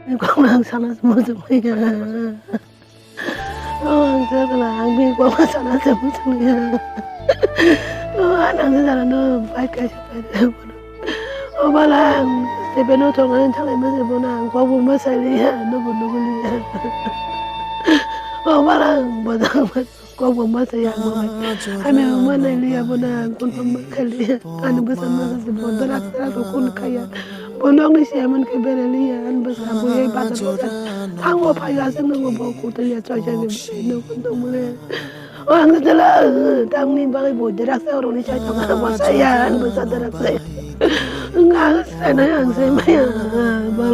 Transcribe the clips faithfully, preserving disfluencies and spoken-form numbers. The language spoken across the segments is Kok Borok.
Kok ang sana se muchung ya. Oh, ang sana, ang bini kok ang sana se muchung ya. Oh, ang sana no bai kaisa bai. Oh, balang, seven o thongnani thanglai ma se bono ang kok bo ma sai liya, no bo nugwi liya. Oh, balang, bodang, kok bo ma sai ya, bo bai. Ami bo ma nai liya, bono ang kun ma khai liya. Ani bwsa ma se bo dara sara to kun khaya. Bo nokni se aman khe bere liya, ani bwsa bo ei bazar bwsa. Ang bo phai aswk nang bo kutu liya, choi choi ni no kun tong mole. O ang jela, tamni bagwi bo dara sa roni chai tong, bo sa ya, bo sa dara sa ya. Ang sa na, ang sa maya, ba.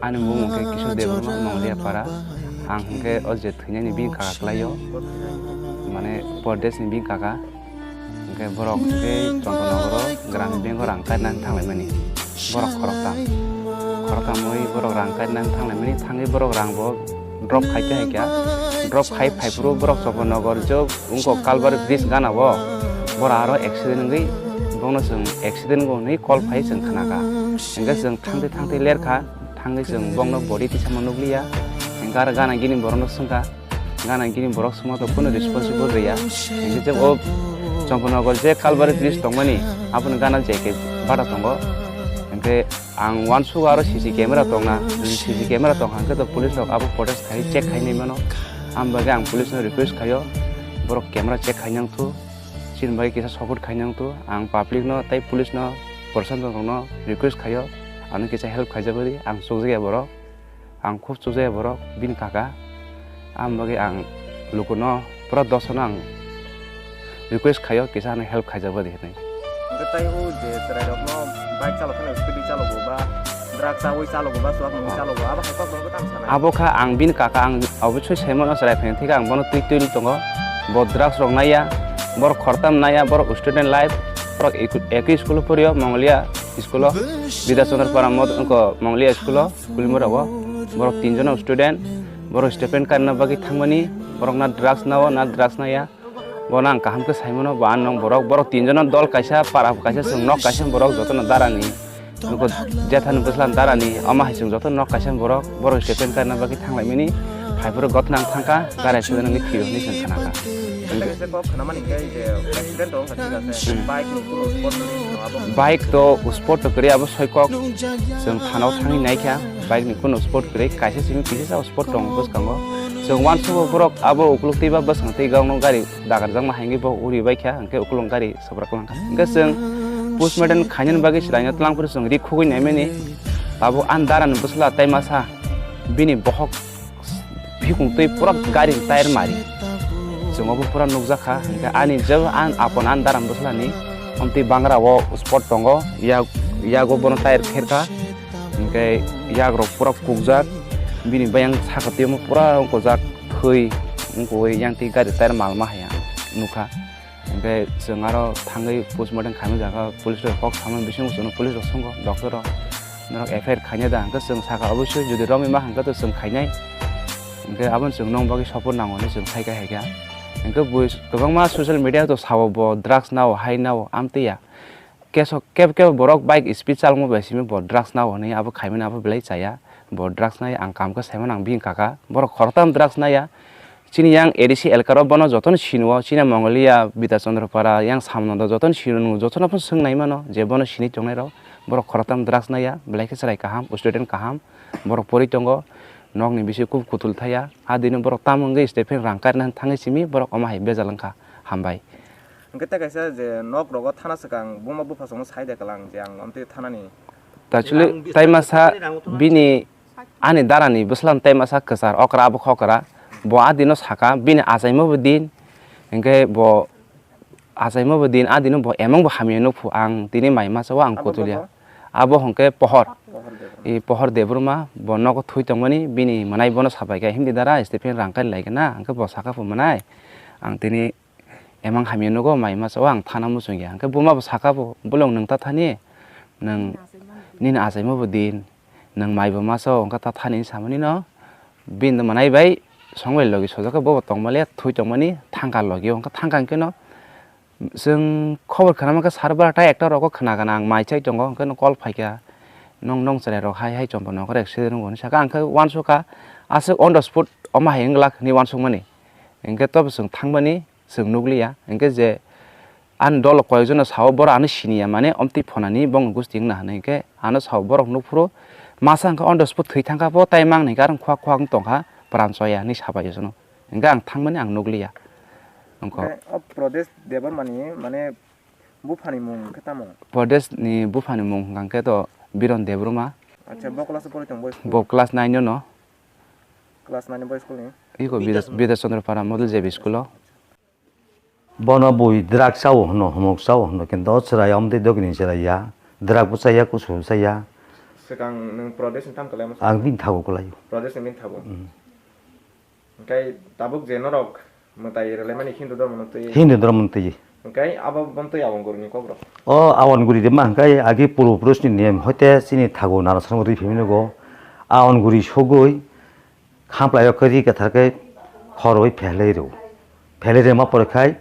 Ani bumung khe Kishore Debbarma, Mongoliapara. Ang hwnkhe o je thwinani bini kaka kwlaio, mane pordesni bini kaka. Hwnkhe borok tei Chondrogoro Gramin Bank o rang kainani thanglaimani. Borok khoroktham. Khoroktham oi borok rang kainani thanglaimani, thangwi borok rang bo drop khai khe hai kha. Drop khai phaiphuru borok Chondrogor je wngkok Kalbari bridge gana o. Borok aro accident wngwi bongno chwng accident wngwi call phai chwng khna kha. Hwnkhe chwng thangtwi thangtwi ler kha. Thangwi chwng bongno body tisamo nukliya. Hwnkhe aro gana gini borokno swngkha. Gana gini borok suma to kunu responsible riya. Hingke je o Chomponogor je Kalbari bridge tongmani, aboni gana je ke bada tongo. Hingke ang uansugo aro C C camera tongna, C C camera tong hingke to police rok abo footage khai check khai nai mano. Ang bagwi ang police no request khaio, borok camera check khai nang thu, chini bagwi kisa support khai nang thu. Ang public no tei police no, proshashan rok no request khaio, ano kisa help khaijak di, ang chukjakya borok. Ang khub chukjaya borok, bini kaka. Ang bagwi ang lukuno pura dosono ang request khaio, kisa ano help khaijak badi hinwi. Hwnkhe tei o je chwrairokno bike chalokheno speed chalogo ba drugs chawi chalogo ba chuak nungwi chalogo, abo hai kokborok tamo sanai? Abo kha ang bini kaka, ang obosoi saimano chwrai phaini thikhe ang bono twi twi tongo. Bo drugs rok naiya, borok khoroktham naiya, borok student life, borok ekui school o poriyo, Mongolia school o, Bidya Chandra Para mod-, Mongolia school o. Kulimura o borok tinjono student, borok statement karna bagwi thangmani, borok na drugs nao, na drugs naya, bono ang kaham khe saimano, bo ang nong borok, borok tinjono dol kaisa, para kaisa, chwng nok kaisa, borok jotono darani, nuko jethani bwslan darani, omo hai chwng jotono nok kaisa borok, borok statement karna bagwi thanglaimani, phaiphuru gotnang thangkha, gari accident wngwi thwio hinwi chwng khna kha. Tei kaisa kok khnamani hwnkhe je accident tong wngkha, thik ase. Hmm. Bike no kunu spot kwrwi no abo. Bike to spot to kwrwi abo soi kok. Chwng thana o thangwi naikha, bike ni kunu spot kwrwi, kaisa simi kisa sa spot tong bwskango. Chwng uansugo borok abo ukuluk twi ba bwskang twi gangno gari dagarjakma hai wngwi bo uri baikha, hwnkhe ukulung gari sobrak langkha. Hwnkhe chwng postmortem khainani bagwi chwraino twlang phuru chwng ri khugwi naimani. Abo ani darani bwsla tei masa bini bohok phikung twi pura gari ni tyre mari. Chwng obo pura nukjakha, hwnkhe ani jebo ang apon ani daram bwslani omtwi bangra o spot tongo, yak, yago bono tyre kherkha, hwnkhe yak rok pura kukjak, bini bayang saka twi omo pura wngkojak thwi wngkoi yang twi gari tyre malma hai ang nukha. Hingke chwng aro thangwi postmortem khaimani jaga police rok kok samani bisingo chwngno police rok swngo, doctor rok, "Norok F I R khaina da?" Hingke chwng sakha, "Obosoi, jodi romwi ma hingke to chwng khainai." Hingke abono chwng nong bagwi support nango hinwi chwng phaikha haikha. Hingke bui kwbangma social media to sao bo drugs nao, hai nao, amtwi ya. Keso kebo kebo borok bike speed chalokma bai simi bo drugs nao hinwi abo khaimani abo belai chaya. Bo drugs nai ang kam khe saimano ang bini kaka. Borok khoroktham drugs naiya. Chini yang A D C elkaro bono jotono sinio, chini Mongolia, Bidya Chandra Para, yang Samnondo jotono sinio, jotono phano swng nai mano je bono sinwi tongnai rok. Borok khoroktham drugs naiya, belai khe chwrai kaham, student kaham, borok porwi tongo, nokni bising kub kutul thaya. A dino borok tamo wngwi step rang karna thangwi simi borok omo hai bejal wngkha. Hambai. Hwnkhe tei kaisa je nok rogo thana swkang buma bupha chwngno sai de kwlang je ang amtwi thanani. Actually, tai masa bini ani darani bwslam tai masa kwchar okra abo khokra. Bo adino saka bini achaima bo din. Hwnkhe bo achaima bo din adino bo emang bo hamya nukphu ang tini mai masa o ang kutulia. Abo hwnkhe Pohor. I Pohor Debbarma bo nogo thui tongmani bini mwnai bono sapai kha hindi dara Stephen rang kai lai na hwnkhe bo saka phu mwnai. Ang tini Emang hamya nugo, mai masa o ang thana muchung ya. Hwnkhe buma bo saka bo, "Bolong nwng ta thani, nwng nini achaima bo din, nwng mai bo masa o wngkha ta thani," hinwi samani no. Bini mwnai bai song bai logi sojak khe bo bo tongma le thwi tongmani thangkha logi o, wngkha thangkha hwnkhe no chwng khobor khna mankha sar bara ta ekta rogo khna gana ang mai chai tongo, hwnkhe no call phaikha. Nong nong chwrai rok hai hai chompa nongkhor accident wngo hinwi sakha, ang khe uansukha, aswk on the spot omo hai wng glak hinwi uansukmani. Hinkhe tobo chwng thangmani chwng nukliya, hinkhe je ani dolo koyekjono sao borok ano siniya, mane omtwi phonani bongni gusti wngna hinwi, hinkhe ano sao borok nukphuru masa hinkhe on the spot thwi thangkha bo, tai mang hinkhe arong khuak khuak wng tongkha, pran choya hinwi sabai jono. Hinkhe ang thangmani ang nukliya. Wngkha. Onkhe o Pradesh Debbarmani mane buphani mung khe tamo? Pradesh ni buphani mung hwnkha khe to Biron Debbarma. Acha, bo class o pori tong bo school? Bo class nine no. Class nine boys school ni? Iko Bidas, Bidas Chandra Para Model J B school o. Bono bui drug chao hwno, humok chao hwno, kintu o chwrai omtwi dogini chwrai ya. Drug bo chaya, kusu bo chaya. Swkang nwng Pradesh ni tam kalai mo? Ang bini thago kwlaio. Pradesh ni bini thago? Mm. Hwnkhe tabuk je norok mwtai rwlaimani Hindu dhormo no twi? Hindu dhormo no twi. Hwnkhe abo bontwi Awanguri ni kok rok? O Awanguri de ma hwnkhe agi purbo purush ni niyam hoite chini thago narasan rwi phimino go. Awanguri sogwi Khamplaio khe ri kwthar khe khorwi phelai rw. Phelai rwma pore khai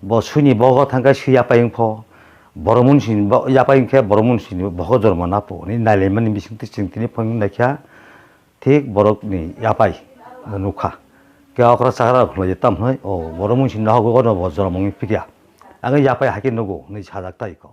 bo suini bogo thang khe sui yapai wng pho. Borok mun sini bo-, yapai wng khe borok mun sini bogo jormo na pho. Ni nailaimani bising twi chwng tini phone naikha thik borokni yapai nukha. Khe okra chakra rok khlai tam hwnwi, o borok mun sini nogo no bo jormo wng phikya. Ang yapai hai khe nugo hinwi sajak tai kho.